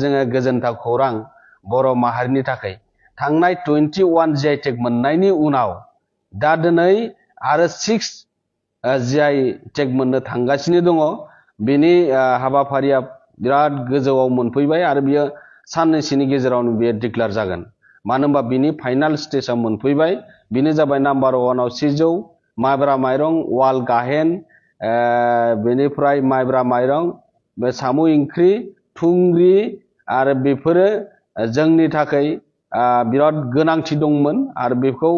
जोङो गोजोनथाव खौरां बर' माहारिनि थाखाय थांनाय 21 GI टेग मोननायनि उनाव दा दिनै आरो 6 GI टेग मोननो थांगासिनो दङ। बेनि हाबाफारिया बिराद गोजौआव मोनफैबाय आरो बियो साननैसोनि गेजेरावनो बियो डिक्लेयार जागोन। मानो होनबा बिनि फाइनाल स्टेजआव मोनफैबाय। बेनो जाबाय नाम्बार 1आव सिजौ, माइब्रा माइरं, वाल गाहेन, बेनिफ्राय माइब्रा माइरं, साम' ओंख्रि, थुंग्रि आरो बेफोरो जोंनि थाखाय बिराद गोनांथि दंमोन आरो बेखौ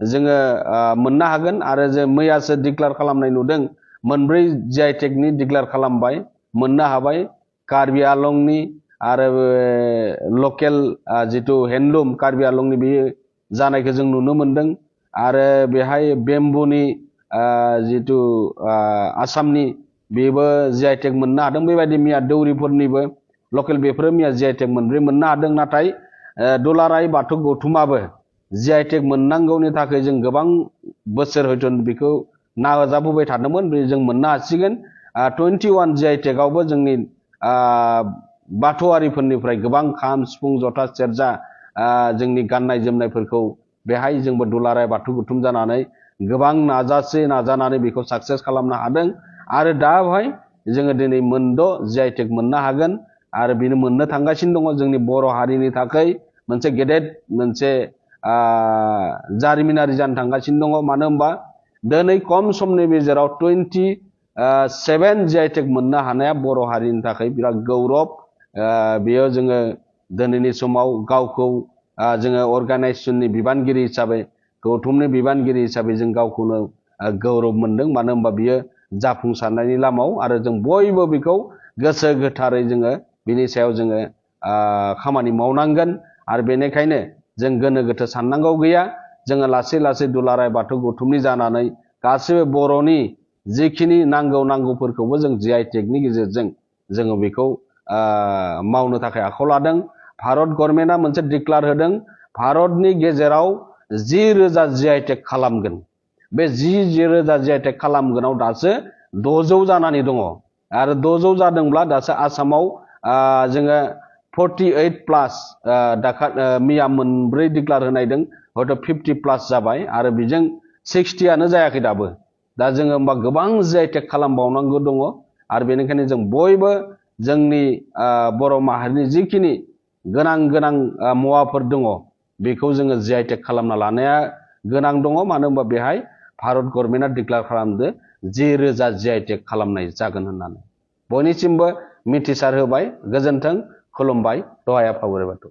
जोङो मोननो हागोन। आरो जों मैयासो डिक्लेयार खालामनाय नुदों, मोनब्रै GI टेगनि डिक्लेयार खालामबाय, मोननो हाबाय। कार्बि आलंनि आरो लकेल जिथु हेन्डलुम कार्बि आलंनि बेयो जानायखौ जों नुनो मोनदों। आरो बेहाय बेम्बुनि जिथु आसामनि बेबो GI टेग मोननो हादों। बेबायदि मैया दौरिफोरनिबो लकेल बेफोरो मैया GI टेग मोनब्रै मोननो हादों। नाथाय दुलाराय बाथौ गौथुमाबो GI टेग मोननांगौनि थाखाय जों गोबां बोसोर हयथ' बेखौ नाजाबोबाय थादोंमोन, जों मोननो हासिगोन। 21 GI टेगआवबो जोंनि बाथौआरिफोरनिफ्राय गोबां खाम, सिफुं, जथा, सेरजा, जोंनि गाननाय जोमनायफोरखौ बेहाय जोंबो दुलाराय बाथौ गौथुम जानानै गोबां नाजानानै बेखौ साक्सेस खालामनो हादों। आरो दा बेवहाय जोङो दिनै मोनद' GI टेग मोननो हागोन आरो बेनो मोननो थांगासिनो दङ। जोंनि बर' हारिनि थाखाय मोनसे गेदेर मोनसे जारिमिनारि जानो थांगासिनो दङ। मानो होनबा दिनै खम समनि गेजेराव 27 GI टेग मोननो हानाया बर' हारिनि थाखाय बिराद गौरब। बेयाव जोङो दिनैनि समाव गावखौ जोङो अर्गानाइजेसननि बिबानगिरि हिसाबै, गौथुमनि बिबानगिरि हिसाबै जों गावखौनो गौरब मोनदों। मानो होनबा बियो जाफुंसारनायनि लामायाव आरो जों बयबो बेखौ गोसो गोथारै जोङो बिनि सायाव जोङो खामानि मावनांगोन। आरो बेनिखायनो जों गोनो गोथो साननांगौ गैया। जोङो लासै लासै दुलाराय बाथौ गौथुमनि जानानै गासैबो बर'नि जिखिनि नांगौफोरखौबो जों GI टेगनि गेजेरजों जोङो बेखौ मावनो थाखाय आखायाव लादों। भारत गभर्नमेन्टआ मोनसे डिक्लेयार होदों, भारतनि गेजेराव 10,000 GI टेग खालामगोन। बे 10,000 GI टेग खालामगोनाव दासो 600 जानानै दङ। आरो 600 जादोंब्ला दासो आसामाव जोङो 48+ मैया मोनब्रै डिक्लेयार होनायदों, हयथ' 50+ जाबाय आरो बेजों 60आनो जायाखै दाबो। दा जोङो होमबा गोबां GI टेग खालामबावनांगौ दङ। आरो बेनिखायनो जों बयबो जोंनि बर' माहारिनि जिखिनि गोनां मुवाफोर दङ बेखौ जोङो GI टेग खालामना लानाया गोनां दङ। मानो होनबा बेहाय भारत गभर्नमेन्टआ डिक्लेयार खालामदो 10,000 GI टेग खालामनाय जागोन होननानै। बयनिसिमबो मिथिसार होबाय। गोजोन्थों, खुलुमबाय, दहाय आफा बोराइ बाथौ।